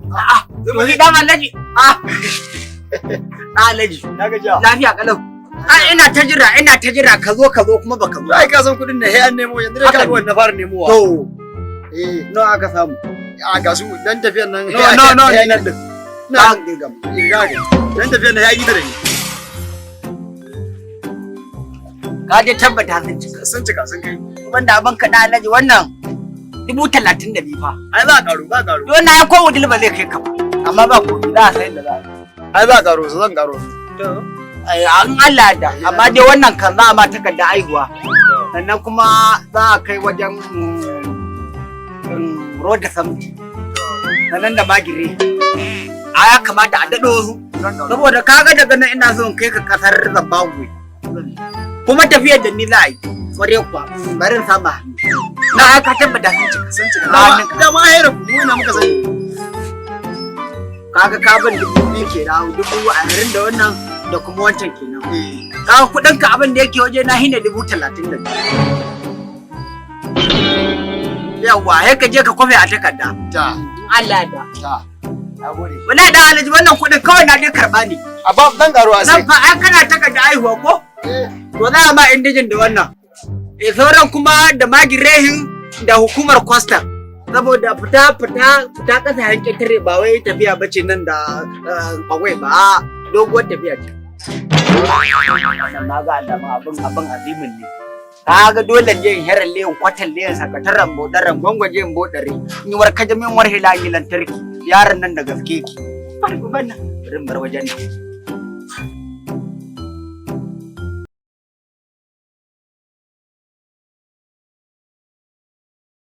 A'a, to ni dan Alhaji. Ah. Dan Alhaji. Na gajiya. Lafiya kalau. A ina ta jira, ina ta jira ka zo, ka zo kuma baka zo. Ai ka san kuɗin ne, sai an nemo yanzu dai Haka ka ne. na fara nemowa. To, Eh, nawa aka samu? A ga su dan tafiyan nan. No, no, no, ne nan din. Na Na girgam. Irga ga. Dan tafiyan nan ya yi ta da ni. Ka je tabbata sun cika. Sun cika, sun kai. Wanda abin ka da Alhaji, wannan 32,000 fa. Ai za a karu, za a karu. To na ko wudil ba zai kai ka ba. Amma ba ko za a sayar da za a. Ai za a karo su, zan karo su. Ai, an Allah da, amma dai wannan kan za a ma takarda aihuwa. Sannan kuma za a kai wajen road safety. Sannan da magire. A ya kamata a daɗo su. Zan karo. Saboda kaga daga nan ina so in kai ka kasar Zimbabwe. Kuma tafiyar da ni za a yi. Kware kuwa, bari in saba hannu. Na aka tabbata sun cika. Sun cika. Na hannunka. Dama ai rabu mu ina muka sani. Kaga ka ban 2,000 kenan, 20,000 da wannan da kuma wancan kenan. Eh, Kaga kuɗin ka abin da yake waje na hine 32,000. Yawwa, sai ka je ka kwafe a takarda. Ta, In Allah da. ta. Nagode. Wallahi dan Alhaji, wannan kuɗin kawai na dai karɓa ne. A ba zan karo a sai. Nan fa ai kana takarda aihuwa ko? Eh, To za a ma indijin da wannan. Eh, sauran kuma da magirehin da hukumar kwastam. Saboda fita fita fita ƙasashen ƙetare ba wai tafiya bace nan da bagwai ba, a doguwar tafiya ce. Wannan na ga alama abin azimin ne. Kaga dole je in heralle, in kwatalle, in sakataren bodaren gwangwaje, in bodare in yi warkaje min warhila, in yi lantarki. Yaron nan da gaske ki. Bari ku banna, bari in bar wajen nan.